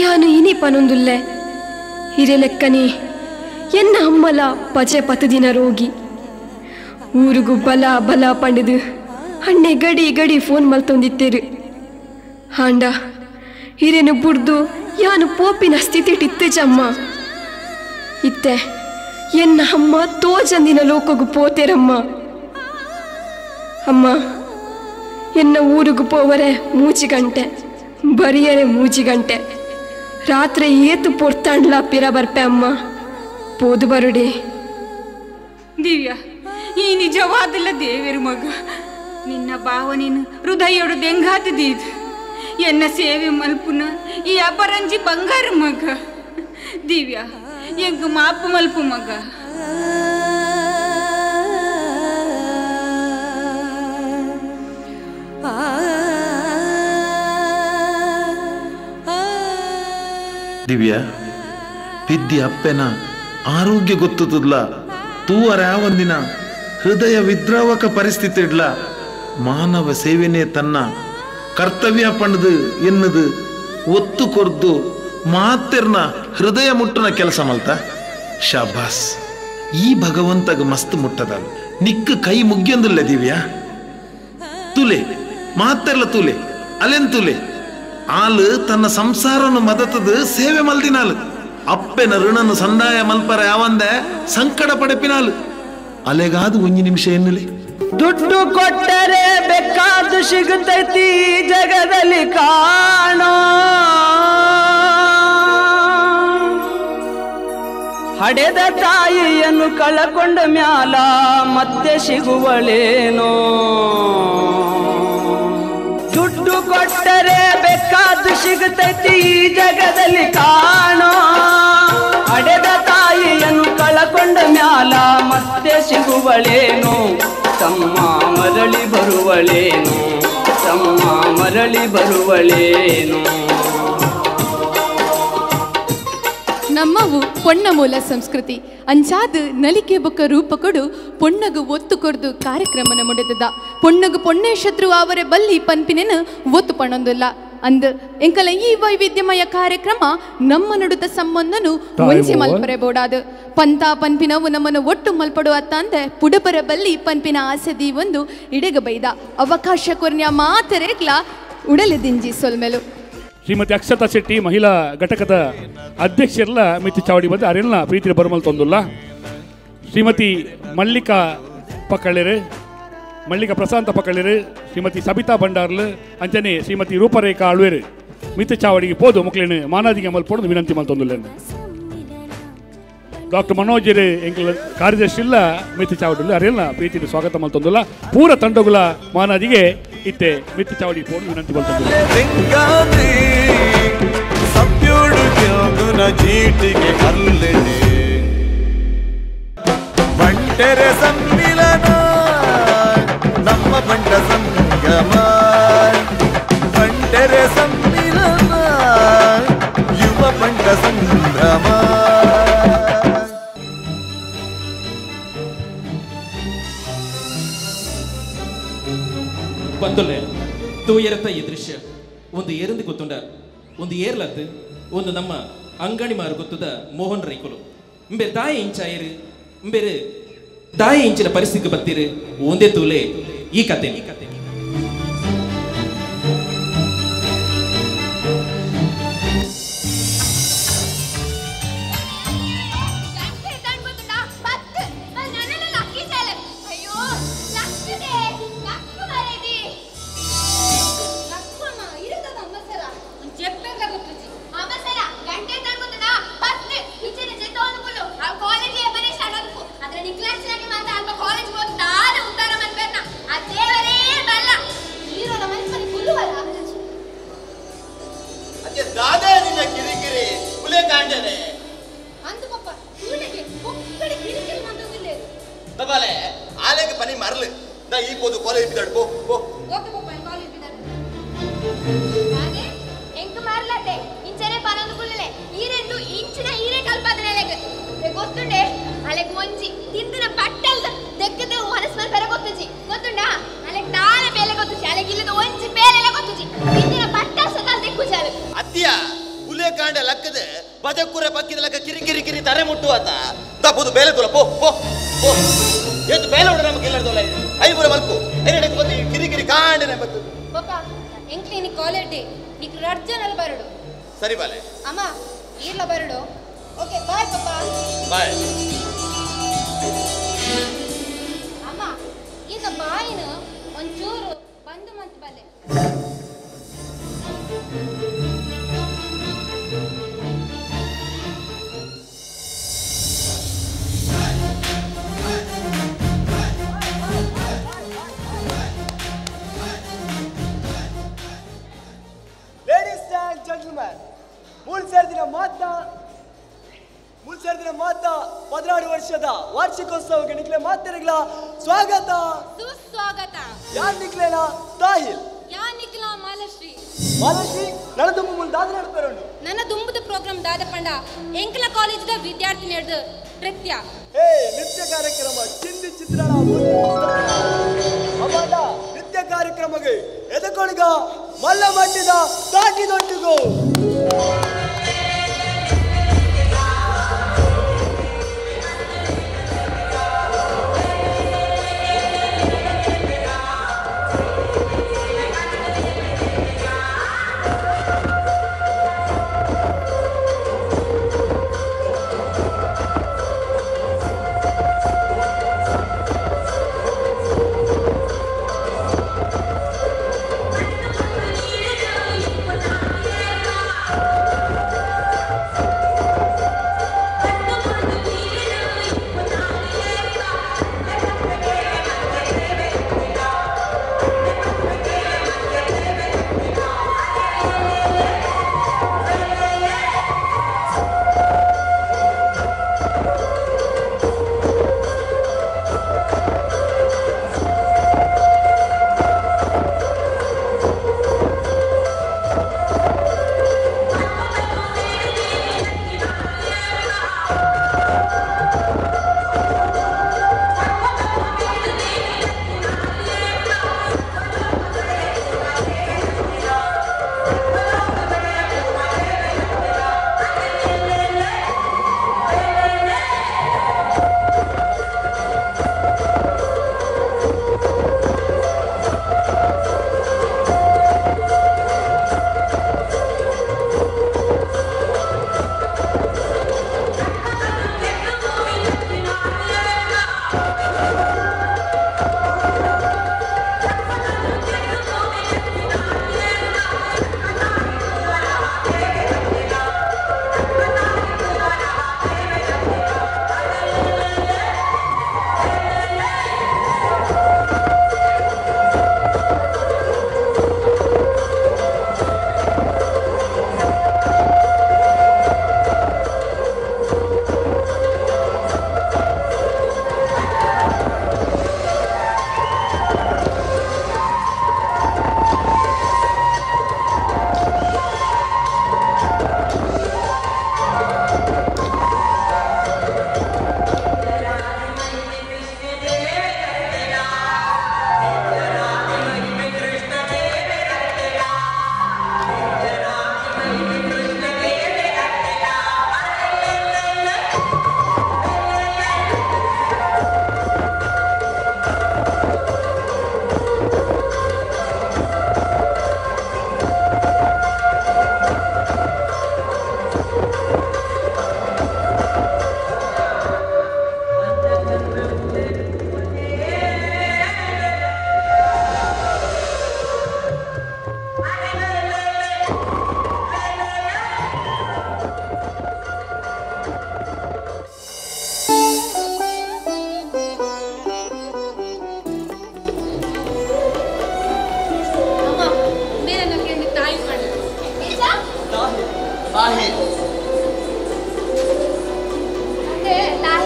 ಯಾನು ಇನಿ ಪನೊಂದುಲ್ಲೆ. ಹಿರೆ ಲೆಕ್ಕನೆ ಎನ್ನ ಅಮ್ಮಲ ಪಚೆ ಪತದಿನ ರೋಗಿ ಊರುಗು ಬಲ ಬಲ ಪಂಡದು ಅಣ್ಣೆ ಗಡಿ ಗಡಿ ಫೋನ್ ಮಲ್ತೊಂದಿತ್ತೇರು. ಹಾಂಡ ಹಿರೇನು ಬುಡ್ದು ಯಾನು ಪೋಪಿನ ಸ್ಥಿತಿ ಇತ್ತೇಜಮ್ಮ. ಇತ್ತೆ ಎನ್ನ ಅಮ್ಮ ತೋಜಂದಿನ ಲೋಕಗು ಪೋತೇರಮ್ಮ. ಅಮ್ಮ ಎನ್ನ ಊರುಗು ಪೋವರೆ 3 ಗಂಟೆ, ಬರಿಯರೆ 3 ಗಂಟೆ, ರಾತ್ರಿ ಏತು ಪೊರ್ತಾಂಡ್ಲ ಪಿರ ಬರ್ಪೆ ಅಮ್ಮ, ಪೋದು ಬರುಡೆ. ದಿವ್ಯಾ ಈ ನಿಜವಾದಲ್ಲ ದೇವೇರು ಮಗ, ನಿನ್ನ ಭಾವನೇನು ಹೃದಯೋಡು ದೆಂಗಾತದೀದು ಎನ್ನ ಸೇವೆ ಮಲ್ಪುನ ಈ ಅಪರಂಜಿ ಬಂಗಾರ ಮಗ. ದಿವ್ಯಾ ಎಂಕು ಮಾಪು ಮಲ್ಪು ಮಗ. ದಿವ್ಯಾ ಪಿದ್ದಿ ಅಪ್ಪೆನ ಆರೋಗ್ಯ ಗೊತ್ತುತ್ತದ್ಲ ತೂವರ ಒಂದಿನ ಹೃದಯ ವಿದ್ರಾವಕ ಪರಿಸ್ಥಿತಿ ಇಡ್ಲ ಮಾನವ ಸೇವೆನೇ ತನ್ನ ಕರ್ತವ್ಯ ಪಂಡದು ಎನ್ನದು ಒತ್ತು ಕೊರ್ದು ಮಾತೆರ್ನ ಹೃದಯ ಮುಟ್ಟನ ಕೆಲಸ ಮಲ್ತ. ಶಾಬಾಸ್, ಈ ಭಗವಂತಗ ಮಸ್ತ್ ಮುಟ್ಟದ ನಿಕ್ಕ ಕೈ ಮುಗ್ಯಂದಿಲ್ಲ ದಿವ್ಯಾ. ತುಲೆ ಮಾತೆರ್ಲ ತುಲೆ ಅಲೆನ್ ತುಲೆ ಆಲು ತನ್ನ ಸಂಸಾರನು ಮದತದ ಸೇವೆ ಮಲ್ದಿನಾಲು ಅಪ್ಪೆನ ಋಣನು ಸಂದಾಯ ಮಲ್ಪರ ಯಾವಂದೆ ಸಂಕಟ ಪಡೆಪಿನಾಲು ಅಲೆಗಾದು ಒಂಜಿ ನಿಮಿಷ ಎನ್ನಲಿ. ದುಡ್ಡು ಕೊಟ್ಟರೆ ಬೇಕಾದು ಸಿಗುತ್ತೈತಿ ಜಗದಲ್ಲಿ ಕಾಣೋ, ಹಡೆದ ತಾಯಿಯನ್ನು ಕಳಕೊಂಡ ಮ್ಯಾಲ ಮತ್ತೆ ಸಿಗುವಳೇನೋ. ದುಡ್ಡು ಕೊಟ್ಟರೆ ಬೇಕಾದು ಸಿಗುತ್ತೈತಿ ಜಗದಲ್ಲಿ ಕಾಣೋ, ಹಡೆದ ತಾಯಿಯನ್ನು ಕಳಕೊಂಡ ಮ್ಯಾಲ ಮತ್ತೆ ಸಿಗುವಳೇನೋ. ತಮ್ಮ ಮರಳಿ ಬರುವಳೇನು, ತಮ್ಮ ಮರಳಿ ಬರುವಳೇನು. ನಮ್ಮವು ಪೊಣ್ಣ ಮೂಲ ಸಂಸ್ಕೃತಿ ಅಂಚಾದ ನಲಿಕೆ ಬೊಕ್ಕ ರೂಪ ಕೊಡು ಪೊಣ್ಣಗು ಒತ್ತು ಕೊರ್ದು ಕಾರ್ಯಕ್ರಮನ ಮುಡಿದದ. ಪೊಣ್ಣಗು ಪೊಣ್ಣೆ ಶತ್ರು ಅವರ ಬಲ್ಲಿ ಪನ್ಪಿನೇನು ಒತ್ತು ಪಣೊಂದುಲ್ಲ ಅಂದ್ ಎಂಕಲ ಈ ವೈವಿಧ್ಯಮಯ ಕಾರ್ಯಕ್ರಮ ನಮ್ಮ ನಡುತ್ತ ಸಂಬಂಧನು ಒಂಜಿ ಮಲ್ಪರೆ ಬೋಡಾದು. ಪಂತ ಪನ್ಪಿನವು ನಮ್ಮನ್ನು ಒಟ್ಟು ಮಲ್ಪಡುವ ತಂದೆ ಪುಡಪರ ಬಲ್ಲಿ ಪನ್ಪಿನ ಆಸೆ ಒಂದು ಇಡೆಗ ಬೈದ ಅವಕಾಶ ಕೊರ್ನ್ಯ ಮಾತರೇಗ್ಲ ಉಡಲೆ ದಿಂಜಿ ಸೊಲ್ಮೆಲು. ಶ್ರೀಮತಿ ಅಕ್ಷತಾ ಶೆಟ್ಟಿ ಮಹಿಳಾ ಘಟಕದ ಅಧ್ಯಕ್ಷರೆಲ್ಲ ಮಿತಿ ಚಾವಡಿ ಬಂದು ಅರೆಲ್ಲ ಪ್ರೀತಿ ಬರುಮಲ್ ತೊಂದುಲ್ಲ. ಶ್ರೀಮತಿ ಮಲ್ಲಿಕಾ ಪಕ್ಕಳಿರು, ಮಲ್ಲಿಕಾ ಪ್ರಶಾಂತ ಪಕ್ಕಳಿರು, ಶ್ರೀಮತಿ ಸಬಿತಾ ಭಂಡಾರ್ಲು ಅಂಚನೆ ಶ್ರೀಮತಿ ರೂಪರೇಖಾ ಅಳ್ವೇರು ಮಿತಿ ಚಾವಡಿಗೆ ಪೋದು ಮಕ್ಕಳೇನು ಮಾನಾದಿಗೆ ಮಲ್ಪೊಡದು ವಿನಂತಿ ಮಲ್ತೊಂದುಲ್ಲ. ಡಾಕ್ಟರ್ ಮನೋಜರು ಎಂಕಲ್ ಕಾರ್ಯದರ್ಶಿ ಇಲ್ಲ ಮಿತಿ ಚಾವಡಿ ಅರೆಲ್ಲ ಪ್ರೀತಿ ಸ್ವಾಗತ ಮಲ್ತೊಂದುಲ್ಲ. ಪೂರ ತಂಡಗುಲ ಮಾನಾದಿಗೆ ಇತ್ತೆ ಮಿತಿ ಚಾವಡಿ ಪೋದು ವಿನಂತಿ ಮಲ್ತೊಂದುಲ್ಲ. ಚೀಟಿಗೆ ಅಲ್ಲೆಡೆ. ಬಂಟೆರೆ ಸಮ್ಮಿಲನ ನಮ್ಮ ಬಂಟ ಸಂಗಮ ಬಂಟೆರೆ ಸಮ್ಮಿಲನ ಯುವ ಬಂಟ ಸಂಭ್ರಮ. ಬಂತೊಲ್ಲೆ ತೂಯರತ ಈ ದೃಶ್ಯ ಒಂದು ಏರಂದು ಗೊತ್ತುಂಡ ಒಂದು ಏರ್ಲತ್ತು ಒಂದು ನಮ್ಮ ಅಂಗಡಿ ಮಾರು ಗೊತ್ತದ ಮೋಹನ್ ರೈಕುಲು ಇಂಬೇರು ತಾಯಿ ಇಂಚ ಏರು ಇಂಬೇರು ತಾಯಿ ಇಂಚಿನ ಪರಿಸ್ಥಿತಿ ಬತ್ತೀರು ಒಂದೇ ತೂಲೆ ಈ ಕತೆ. ಸರಿ ಬಾಲೆ ಅಮ್ಮ ಈರ್ಲ ಬರಡು. Okay bye papa. ಬಾಯ್. ಅಮ್ಮ ಈಗ ಬಾಯಿನ ಒಂಚೂರು ಬಂದು ಮಂತ್ ಬಲ್ಲೆ. ಮಾತಾ 16 ವರ್ಷದ ವಾರ್ಷಿಕೋತ್ಸವಕ್ಕೆ ನಿಕ್ಲೆ ಮಾತೆರೆಗ್ಲ ಸ್ವಾಗತ ಸುಸ್ವಾಗತ. ಯಾರ್ ನಿಕ್ಲೇನ ತಾಹಿಲ್ ಯಾರ್ ನಿಕ್ಲಾ ಮಾಲಶ್ರೀ. ಮಾಲಶ್ರೀ ನನ್ನ ದುಂಬು ಮುಲ್ ದಾದ ನಡಪೆರುಂಡು. ನನ್ನ ದುಂಬುದ ಪ್ರೋಗ್ರಾಮ್ ದಾದ ಪಂಡ ಎಂಕಲ ಕಾಲೇಜ್ದ ವಿದ್ಯಾರ್ಥಿ ನಡೆದ ನೃತ್ಯ. ಏ ನೃತ್ಯ ಕಾರ್ಯಕ್ರಮ ಚಿಂದಿ ಚಿತ್ರಣ ಅಮಲ ನೃತ್ಯ ಕಾರ್ಯಕ್ರಮಕ್ಕೆ ಎದಕೊಳಗ ಮಲ್ಲ ಮಟ್ಟಿದ ತಾಟಿದೊಟ್ಟಿಗೋ. Oh!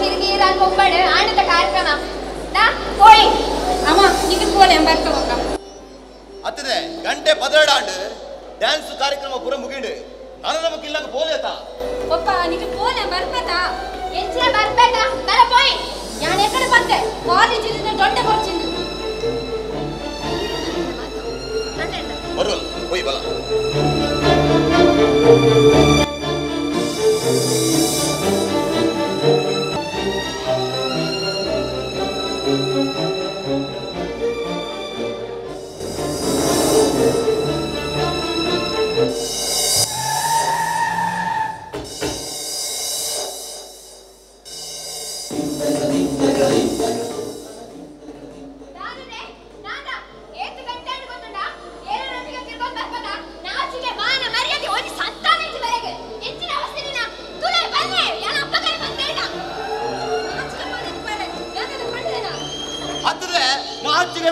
ತಿರುಗಿ ಅಲ್ಪ ಆಂಡದ ಕಾರ್ಯಕ್ರಮ ದಾ ಪೋಯಿ ಅಮ್ಮ ನಿಗೆ ಪೋಲೆ ಎಂಬರ್ಕ ಬೊಕ್ಕ ಅತ್ತದೆ ಗಂಟೆ 12 ಆಂಡ್ ಡ್ಯಾನ್ಸ್ ಕಾರ್ಯಕ್ರಮ ಪೂರ ಮುಗಿಂಡು ನಾನು ನಮಕ್ ಇಲ್ಲಗ ಪೋಲೇತ ಪಪ್ಪ ನಿಗೆ ಪೋಲೆ ಬರ್ಪತಾ ಎಂಚಿನ ಬರ್ಪೇತ ಬರ ಪೋಯಿ ಯಾನ್ ಎಕಡೆ ಬಂದೆ ಕಾಲೇಜ್ ಇಂದ ದೊಡ್ಡ ಕೊರ್ಚಿಂದು ಬರೋಲ್ ಹೋಯ್ ಬಲ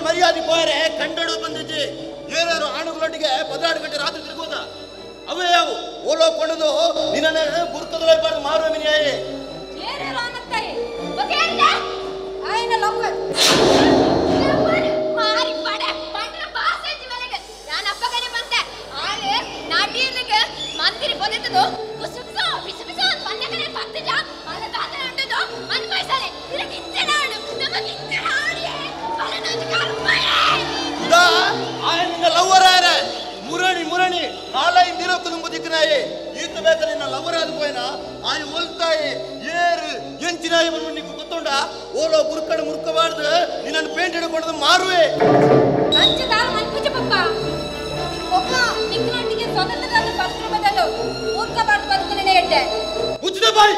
ಮರ್ಯಾದೆ ಪೋಯರೆ ಕಂಡಡು ಬಂದಿದ್ದಿ ಏನಾರು ಆಣುಗಳೊಟ್ಟಿಗೆ 14 ಗಂಟೆ ರಾತ್ರಿ ತಿರುಗೋದ ಅವೇ ಯಾವು ಓಲೋ ಕೊಂಡದು ನಿನ್ನನೆ ಗುರ್ತದಲೇ ಬಾರ್ದು ಮಾರುವ ಮಿನಿಯಾಯಿ ಏನೇರು ಅನ್ನತ್ತಾಯಿ ಆಯ್ನ ಲವ್ವರ್ ಮಾರಿ ಪಡೆ ಪಂಡ್ರ ಬಾಸೆಂಜಿ ಮನೆಗೆ ನಾನು ಅಪ್ಪಗನೆ ಬಂದೆ ಆಳೆ ನಾಟಿಯಲ್ಲಿಗೆ ಮಂತ್ರಿ ಬಂದಿದ್ದದು ಬಿಸು ಬಿಸು ಬಿಸು ಬಿಸು ಅಂತ ಬಂದಕನೆ ಪತ್ತಿಜ ಅಲ್ಲ ತಾತನ ಉಂಟದು ಮನ್ ಪೈಸಾಲೆ ಇದಕ್ಕೆ ಇಚ್ಛೆ ನಾಡು ನಮಗೆ ಇಚ್ಛೆ ನಾಡಿಯೇ ಲವ್ವರ್ ಮುರಣಿ ಮುರಣಿ ನಾಲೈ ದಿನಕ್ಕೂ ಮುದಿಕ್ನಾಯಿ ಈತ ಬೇಕ ನಿನ್ನ ಲವ್ವರ್ ಆದ ಪೋಯ್ನ ಆಯ್ ಒಲ್ತಾಯಿ ಏರು ಎಂಚಿನಾಯಿ ಬಂದು ನಿಕ್ಕು ಗೊತ್ತುಂಡ ಓಲೋ ಬುರ್ಕಡ ಮುರ್ಕಬಾರ್ದು ನಿನ್ನನ್ನು ಪೇಂಟ್ ಹಿಡ್ಕೊಂಡು ಮಾರುವೆ ಅಂಚೆ ತಾಳು ಮನ್ಪುಜ ಪಪ್ಪ ಪಪ್ಪ ನಿಕ್ಕನೊಟ್ಟಿಗೆ ಸ್ವತಂತ್ರದ ಬದುಕು ಬದಲು ಮೂರ್ಖಬಾರ್ದು ಬದುಕುನೇ ಎಡ್ಡೆ ಮುಚ್ಚಿದ ಬಾಯಿ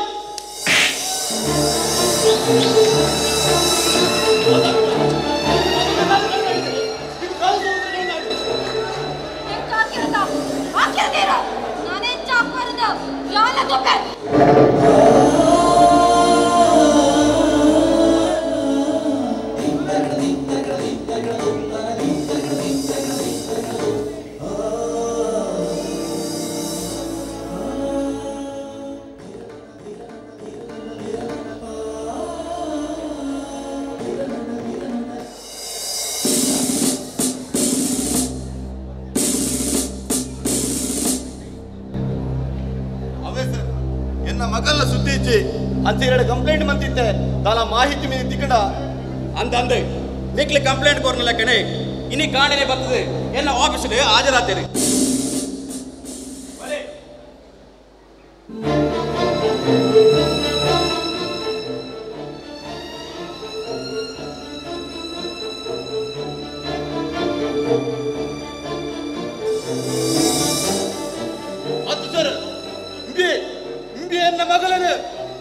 ಮಗಲ್ಲ ಸುದ್ದಿ ಅಂತ ಎರಡು ಕಂಪ್ಲೇಂಟ್ ಮಂತಿತ್ತೆ ದಾಲ ಮಾಹಿತಿ ಮೀ ತಿಕ್ಕಡ ಅಂದ ಅಂದೆ ನಿಕ್ಲಿ ಕಂಪ್ಲೇಂಟ್ ಕೊರ್ನಲ್ಲ ಕಣೆ ಇನಿ ಕಾಣನೆ ಬರ್ತದೆ ಎಲ್ಲ ಆಫೀಸ್ ಹಾಜರಾತೇರಿ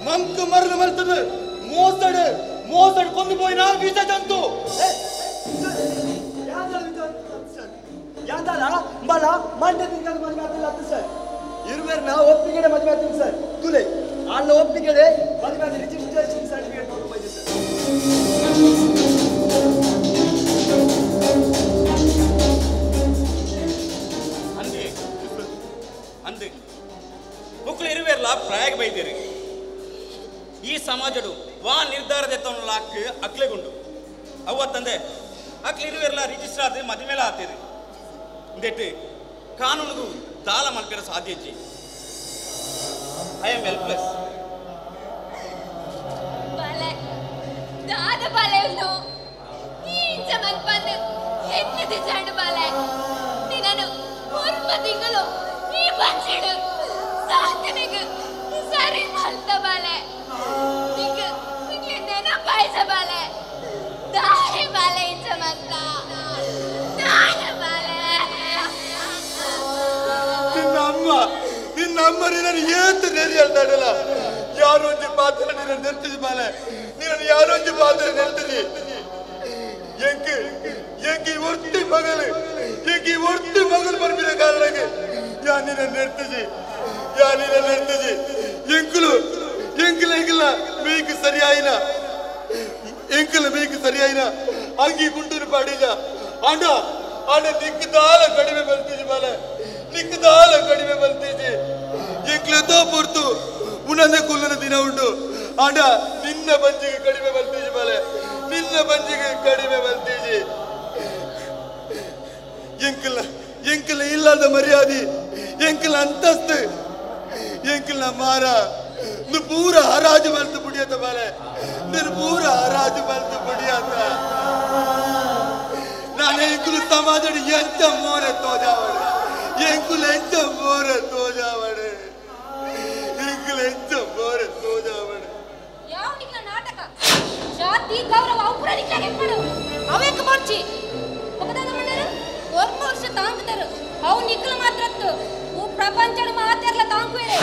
ಮಂಕು ಮರದು ಮರ್ತದೆ ಮೋಸಡು ಮೋಸಡು ಕೊಂದು ಪೋಯಿನ ವಿಷ ಜಂತು ಯಾದಲ್ಲ ಮಲ ಮಂಡ್ಯ ತಿಂಗಳ ಮದುವೆ ಆಗ್ತಿಲ್ಲ ಅಂತ ಸರ್ ಇರುವೆರ್ನ ಒಪ್ಪಿಗೆಡೆ ಮದುವೆ ಆಗ್ತೀನಿ ಸರ್ ತುಲೆ ಅಲ್ಲ ಒಪ್ಪಿಗೆಡೆ ಮದುವೆ ಆದ ರಿಜಿಸ್ಟ್ರೇಷನ್ ಸರ್ಟಿಫಿಕೇಟ್ ಕೊಟ್ಟು ಬಂದೆ ಸರ್. ಅಂದೆ ಅಂದೆ ಮಕ್ಕಳು ಇರುವೆರ್ಲ ಪ್ರಾಯಕ್ಕೆ ಬೈದಿರಿ ಈ ಸಮಾಜಡು ವಾ ನಿರ್ಧಾರದ ಲಾಕ್ ಅಕ್ಲೆಗುಂಡು ಅವ್ವ ತಂದೆ ಅಕ್ಲು ಇರುವೆರ್ಲ ರಿಜಿಸ್ಟರ್ ಆದ ಮದುವೆಲ ಆತೀರಿ ಇಂದೆಟ್ಟು ಕಾನೂನುಗೂ ದಾಲ ಮಲ್ಪಿರ ಸಾಧ್ಯ I am helpless. ಬಾಲೆ ದಾದ ಬಾಲೆ ಉಂಡು ಈ ಇಂಚ ಮನ್ಪಂದು ಎನ್ನ ದಿಜಾಂಡು ಬಾಲೆ ನಿನ್ನನು 9 ತಿಂಗಳು ಈ ಬಚ್ಚಿಡು ಸಾಧನೆಗೆ ಸರಿ ಮಲ್ತ ಬಾಲೆ ನಿಂಗೆ ನಿಂಗೆ ನೆನಪಾಯ್ಸ ಬಾಲೆ ದಾರೆ ಬಾಲೆ ಇಂಚ ಮಂತ ದಾರೆ ಬಾಲೆ. ನಿನ್ನ ಅಮ್ಮ ನಿನ್ನ ಅಮ್ಮ ನಿನ್ನನ್ನು ಏತು ನೆರಿ ಹೇಳ್ತಾಡಲ್ಲ ಯಾರೊಂದು ಪಾತ್ರ ನಿನ್ನ ನಿರ್ತಿಸಿ ಬಾಲೆ ನಿನ್ನನ್ನು ಯಾರೊಂದು ಪಾತ್ರ ನಿರ್ತಿಸಿ ಎಂಕ್ ಎಂಕ್ ಈ ಒರ್ತಿ ಮಗಳು ಎಂಕ್ ಈ ಒರ್ತಿ ಮಗಳು ಬರ್ಬಿರ ಕಾರಣಕ್ಕೆ ಯಾ ನಿನ್ನ ನಿರ್ತಿಸಿ ಯಾ ನಿನ್ನ ನಿರ್ತಿಸಿ ಎಂಕುಲು ಎಂಕುಲು ಎಂಕುಲ ಮೇಯ್ಕು ಸರಿಯಾಯಿನ ಎಂಕುಲು ಮೇಯ್ಕು ಸರಿಯಾಯಿನ ಅಂಗಿ ಗುಂಟೂರು ಪಾಡಿಜ ಆಂಡ ಆಂಡ ನಿಕ್ಕದಾಲ ಕಡಿಮೆ ಬರ್ತಿಜಿ ಬಾಲೆ ನಿಕ್ಕದಾಲ ಕಡಿಮೆ ಬರ್ತಿಜಿ ಎಂಕ್ಲೆತೋ ಪೊರ್ತು ಉನಂದೆ ಕುಲ್ಲನ ದಿನ ಉಂಡು ಆಂಡ ನಿನ್ನ ಬಂಜಿಗೆ ಕಡಿಮೆ ಬರ್ತೀಜಿ ಬಾಲೆ, ನಿನ್ನ ಬಂಜಿಗೆ ಕಡಿಮೆ ಬರ್ತೀಜಿ. ಎಂಕಲ್ಲ ಎಂಕಲ್ಲ ಇಲ್ಲದ ಮರ್ಯಾದೆ, ಎಂಕಲ್ಲ ಅಂತಸ್ತು, ಎಂಕಲ್ಲ ಮಾರ ನು ಪೂರ ಹರಾಜು ಮಲ್ತು ಪುಡಿಯತ ಬಾಲೆ, ನೀನು ಪೂರ ಹರಾಜು ಮಲ್ತು ಪುಡಿಯತ. ನಾನು ಎಂಕುಲು ಸಮಾಜ ಎಂಚ ಮೋರೆ ತೋಜಾವಡೆ, ಎಂಕುಲು ಎಂಚ ಮೋರೆ ತೋಜಾವಡೆ, ಎಂಕುಲು ಎಂಚ ಮೋರೆ ತೋಜಾವಡೆ. ಯಾವ ನಿನ್ನ ನಾಟಕ ಜಾತಿ ಗೌರವ ಅವು ಪೂರ ನಿಕ್ಲಾಗೆ ಪಡು ಅವೇಕ ಬರ್ಚಿ ಒಕದಾದ ಮಂಡರು ಒರ್ಮ ವರ್ಷ ತಾಂಗುದರು ಅವು ನಿಕ್ಲು ಮಾತ್ರತ್ತು ಉ ಪ್ರಪಂಚದ ಮಾತೆರ್ಲ ತಾಂಗುವೇರೆ.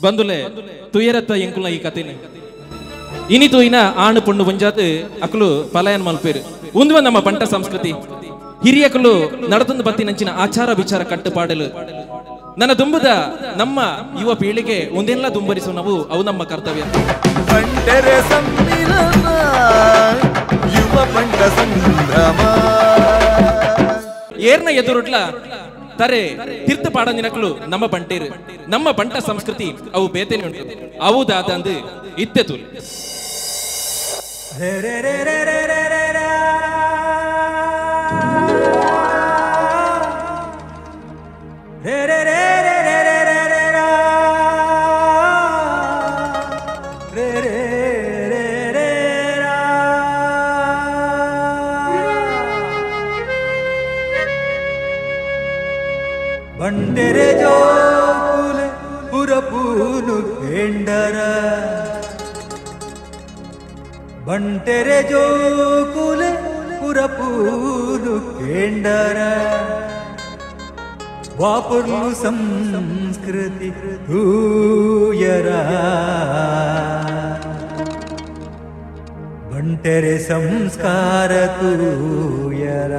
ಬಂದುಲೆ ತುಯರತ್ತ ಎಂಕುಲ ಈ ಕಥೆನೆ ಇನಿ ತುಯಿನ ಆಣು ಪೊಣ್ಣು ಪಂಜಾತ್ ಅಕಲು ಪಲಾಯನ್ ಮಲ್ಪೇರು. ಉಂದುವ ನಮ್ಮ ಬಂಟ ಸಂಸ್ಕೃತಿ ಹಿರಿಯಕಲು ನಡತೊಂದು ಬತ್ತಿನಂಚಿನ ಆಚಾರ ವಿಚಾರ ಕಟ್ಟುಪಾಡಲು ನನ್ನ ದುಂಬುದ ನಮ್ಮ ಯುವ ಪೀಳಿಗೆ ಒಂದೆಲ್ಲ ದುಂಬರಿಸು ನಾವು ಅವು ನಮ್ಮ ಕರ್ತವ್ಯ. ಬಂಟರ ಸಮ್ಮಿಲನ ಯುವ ಬಂಟ ಸಂಭ್ರಮ ಏರ್ನ ಎದುರುಡ್ಲ ತರೆ ತೀರ್ಥ ಪಾಡಂದಿನಕಲು ನಮ್ಮ ಬಂಟೇರು ನಮ್ಮ ಬಂಟ ಸಂಸ್ಕೃತಿ ಅವು ಬೇತೇನೆ ಉಂಟು ಅವು ದಾದಂದು ಇತ್ತೆ ತೂಲು. ಬಂಡೆರೆ ಜೋಕುಲೆ ಪುರಪೂನು ಕೇಂಡರ, ಬಂಟೆರೆ ಜೋಕುಲೆ ಪುರಪೂನು ಕೇಂಡರ, ವಾಪುರ್ಲು ಸಂಸ್ಕೃತಿ ತೂಯರ, ಬಂಟೆರೆ ಸಂಸ್ಕಾರ ತೂಯರ.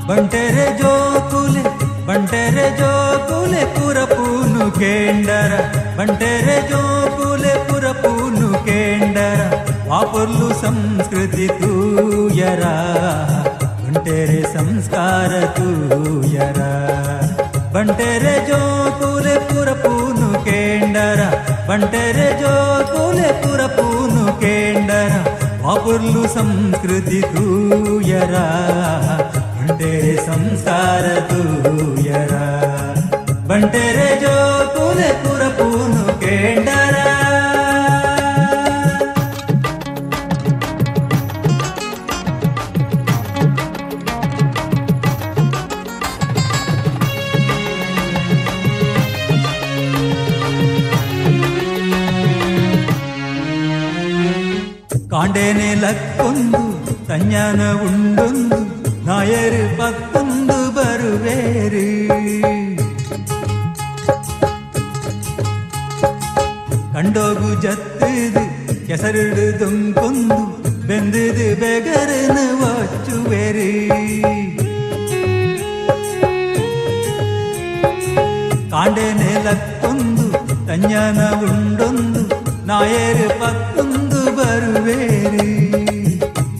ಬಂಟೆರೆ ಜೋಕುಲೆ ಬಂಟೆರೆ ಜೋಕುಲೆ ಪುರಪೂನು ಕೇಂಡರ, ಬಂಟೆರೆ ಜೋಕುಲೆ ಪುರಪೂನು ಕೇಂಡರ, ವಾಪುರ್ಲು ಸಂಸ್ಕೃತಿ ತೂಯರ, ಬಂಟೆರೆ ಸಂಸ್ಕಾರ ತೂಯರ. ಬಂಟೆರೆ ಜೋಕುಲೆ ಪುರಪೂನು ಕೇಂಡರ, ಬಂಟೆರೆ ಜೋಕುಲೆ ಪುರಪೂನು ಕೇಂಡರ, ವಾಪುರ್ಲು ಸಂಸ್ಕೃತಿ ತೂಯರ, ಬಂಟೆರೆ ಸಂಸ್ಕಾರ ತೂಯರ. ಬಂಟೆರೆ ಜೋಕುಲೆ ಪುರಪೂನು ಕೇಂಡರ. ಕಾಂಡೇನೆ ಲಕ್ಕೊಂದು ತಂಜ್ಞಾನ ಉಂಡೊಂದು ನಾಯರು ಪತ್ತೊಂದು ಬರುವೇರು, ಕಂಡೋಗು ಜತ್ತದು ಕೆಸರುಡು ದುಂಕೊಂದು ಬೆಂದುದು ಬೆಗರನು ವಾಚುವೇರು. ಕಾಂಡೇನೆ ಲಕ್ಕೊಂದು ತಂಜ್ಞಾನ ಉಂಡೊಂದು ನಾಯರು ಪತ್ತೊಂದು ಬರುವೇರು,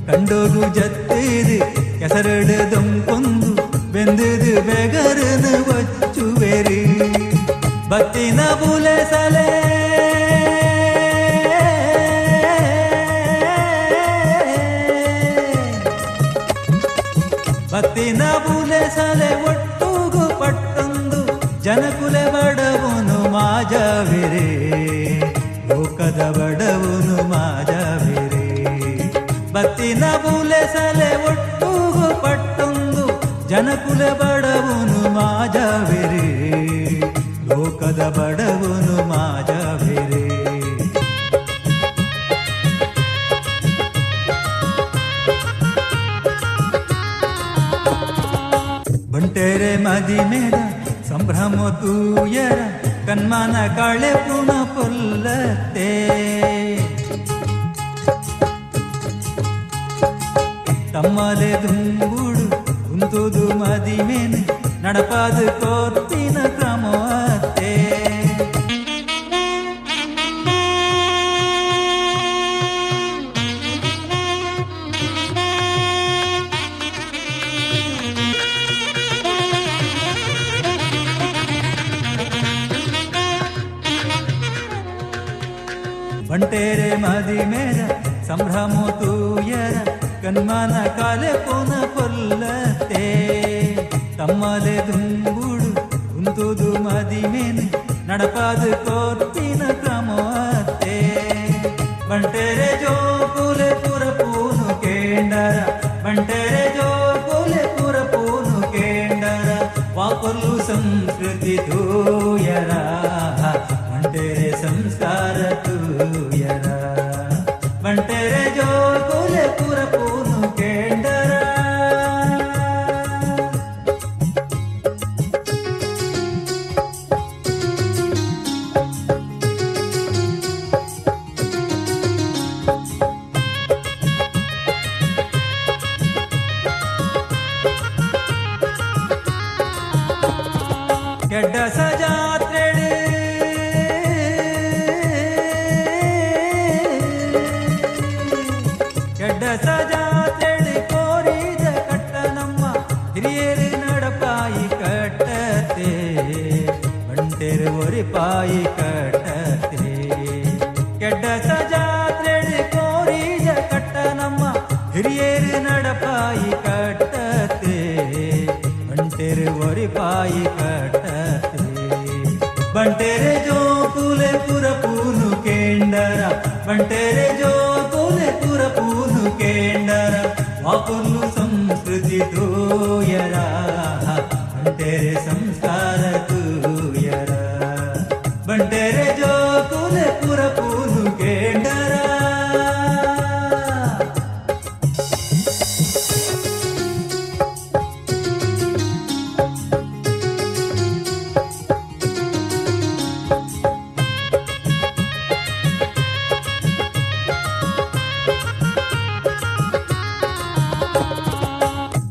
ಕಂಡೋಗು ಜತ್ತದು ಕೆಸರಡು ದೊಂಕೊಂದು ಬೆಂದುದು ಬೆಗರನು ವಚ್ಚುವೆರು. ಬತ್ತಿನ ಬುಲೆ ಸಲೆ ಬತ್ತಿನ ಬುಲೆ ಸಲೆ ಒಟ್ಟುಗು ಪಟ್ಟ ಜನಕುಲೆ ಬಡವನು ಮಾಜವಿರೇ ಲೋಕದ ಬಡವನು ಮಾಜವಿರೇ ಬತ್ತಿನ ಬುಲೆ ಸಲೆ ಒಟ್ಟುಗು ಪಟ್ಟೊಂದು ಜನಕುಲೆ ಬಡವನು ಮಾಜವಿರೇ ಲೋಕದ ಬಡವನು ಮಾಜವಿರೇ. ಬಂಟೆರೆ ಮದಿಮೇದ ಸಂಭ್ರಮ ತೂಯರ ಕನ್ಮಾನ ಕಾಳೆ ಪುಣ ಪೊಲ್ಲತೆ ತಮ್ಮಲೆ ದುಂಬುಡು ಉಂತುದು ಮದಿಮೇನೆ ನಡಪಾದ ಕೋರ್ತಿನ ಕ್ರಮವತ್ತೆ. ಬಂಟೇರೆ ಮದಿಮೇರ ಸಂಭ್ರಮ ತೂಯರ ಕನ್ಮಾನ ಕಾಲೆ ಪುನ ಪೊಲ್ಲತೆ ತಮ್ಮಲೆ ದುಂಬುಡು ಉಂತುದು ಮದಿಮೇನೆ ನಡಪಾದ ಕೋರ್ತಿನ ಕ್ರಮವತ್ತೆ. ಬಂಟೇರೆ ಜೋಕುಲೆ ಪುರಪೂನು ಕೇಂಡರ ಬಂಟೇರೆ ಜೋಕುಲೆ ಪುರಪೂನು ಕೇಂಡರ ವಾಪಲ್ಲು ಸಂಸ್ಕೃತಿ ತೂಯರ ಬಂಟೇರೆ ಸಂಸ್ಕಾರ ತೂಯರ ಬಂಟೇರೆ ಜೋಕುಲೆ ಪುರಪೂನು ಕೇಂಡರ. ಕೆಡ್ಡ ಸಜಾತ್ರೆಡೆ ಕೆಡ್ಡ ಸಜಾತ್ರೆಡೆ ಕೋರಿದ ಕಟ್ಟ ನಮ್ಮ ಹಿರಿಯರು ನಡಪಾಯಿ ಕಟ್ಟತೆ ಬಂಟೆರು ಒರಿಪಾಯಿ ಕಟ್ಟತೆ. ಕೆಡ್ಡ ಸಜಾತ್ರೆಡೆ ಕೋರಿದ ಕಟ್ಟ ನಮ್ಮ ಹಿರಿಯರು ನಡಪಾಯಿ ಕಟ್ಟತೆ ಬಂಟೆರು ಒರಿಪಾಯಿ ಕಟ್ಟತೆ. ಬಂಟೆರೆ ಜೋಕುಲೆ ಪುರಪೂನು ಕೇಂಡರ ಬಂಟೆರೆ ಜೋಕುಲೆ ಪುರಪೂನು ಕೇಂಡರ ವಾಪುಲ್ಲು ಸಂಸ್ಕೃತಿ ತೂಯರ ಬಂಟೆರೆ ಸಂಸ್ಕಾರ ತೂಯರ ಬಂಟೆರೆ ಜೋಕುಲೆ ಪುರಪೂನು ಕೇಂಡರ.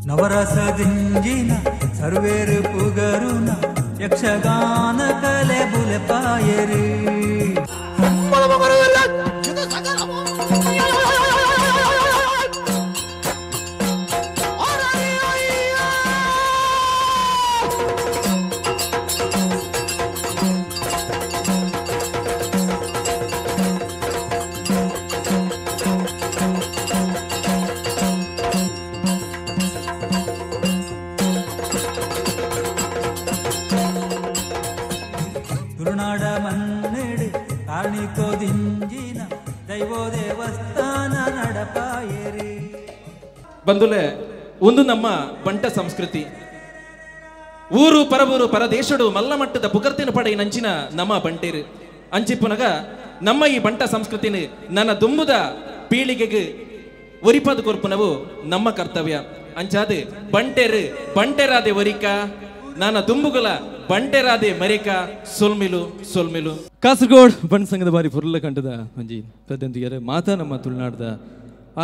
ನವರಸದಿಂಜಿನ ಸರ್ವೇರು ಪುಗರುನ ಯಕ್ಷಗಾನ ಕಲೆ ಬುಲೆಪಾಯರು. ತುಳುನಾಡ ಮನ್ನೆಡು ಕಾರ್ಣಿಕೋದಿಂಜಿನ ದೈವೋ ದೇವಸ್ಥಾನ ನಡಪಾಯರಿ. ಬಂಧುಲೆ, ಒಂದು ನಮ್ಮ ಬಂಟ ಸಂಸ್ಕೃತಿ. ಊರು ಪರವೂರು ಪರದೇಶಡು ಮಲ್ಲ ಮಟ್ಟದ ಪುಗರ್ತಿನ ಪಡೆ ನಂಚಿನ ನಮ್ಮ ಬಂಟೇರು ಅಂಚಿಪ್ಪುನಗ ನಮ್ಮ ಈ ಬಂಟ ಸಂಸ್ಕೃತಿನ ನನ್ನ ದುಂಬುದ ಪೀಳಿಗೆಗೆ ಒರಿಪಾದ ಕೊರ್ಪುನವು ನಮ್ಮ ಕರ್ತವ್ಯ. ಅಂಚಾದ ಬಂಟೇರು ಬಂಟೆರಾದೆ ಒರಿಕ ನನ್ನ ದುಂಬುಗಳ ಬಂಟೆರಾದೆ ಮರಿಕ ಸೊಲ್ಮಿಲು ಸೊಲ್ಮಿಲು. ಕಾಸರಗೋಡ್ ಬಂಟ್ ಸಂಘದ ಬಾರಿ ಪುರ್ಲ ಕಂಠದ ಮಂಜಿ ಪ್ರತಿಯೊಂದಿಗೆ ಮಾತಾ ನಮ್ಮ ತುಳುನಾಡದ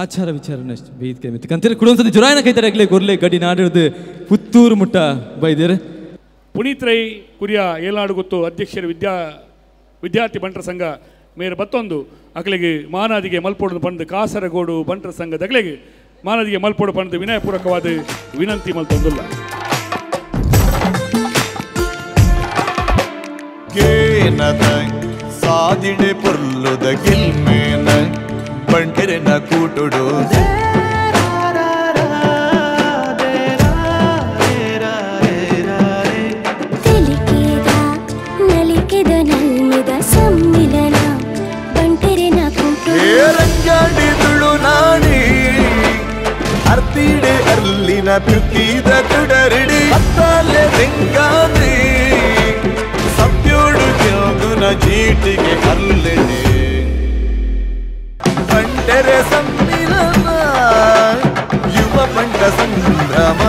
ಆಚಾರ ವಿಚಾರನ ವೇದಿಕೆ ಮಿತ್ತು ಕಂತೀರ ಕುಡೊಂದ್ಸತಿ ಜುರಾಯನ ಕೈತಾರೆ ಆಗಲೇ ಕೊರ್ಲೆ ಗಡಿ ನಾಡಿರ್ದು ಪುತ್ತೂರು ಮುಟ್ಟ ಬೈದೇರೆ. ಪುನೀತ್ ರೈ ಕುರಿಯ ಏಲ್ನಾಡು ಗೊತ್ತು ಅಧ್ಯಕ್ಷರು ವಿದ್ಯಾರ್ಥಿ ಬಂಟರ ಸಂಘ ಮೇರೆ ಬತ್ತೊಂದು ಅಕಲಿಗೆ ಮಾನಾದಿಗೆ ಮಲ್ಪೋಡು ಪಂದು ಕಾಸರಗೋಡು ಬಂಟರ ಸಂಘದ ಅಗಲಿಗೆ ಮಾನಾದಿಗೆ ಮಲ್ಪೋಡು ಪಂದು ವಿನಯಪೂರ್ವಕವಾದ ವಿನಂತಿ ಮಲ್ತೊಂದುಲ್ಲ. ಕೇನದ ಸಾದಿಡೆ ಪೊರ್ಲುದ ಗಿಲ್ಮೇನ ಬಂಟೆರೆನ ಕೂಟುಡು ತೆಲಿಕೆದ ಸಮ್ಮಿಲನ ಬಂಟೆರೆನ ಕೂಟು ರಂಗಾಡಿ ತುಳುನಾಡಿ ಅರ್ತಿಡೆ ಅಲ್ಲಿನ ಪ್ರೀತಿದ ತುಡರಿಡಿ ಅತ್ತಲೆ ರಿಂಗಾದಿ ಸತ್ಯೋಡು ಕೆಂದುನ ಚೀಟಿಗೆ ಅಲ್ಲಿಡಿ ಬಂಟರೆ ಸಮ್ಮಿಲನ ಯುವ ಬಂಟ ಸಂಭ್ರಮ.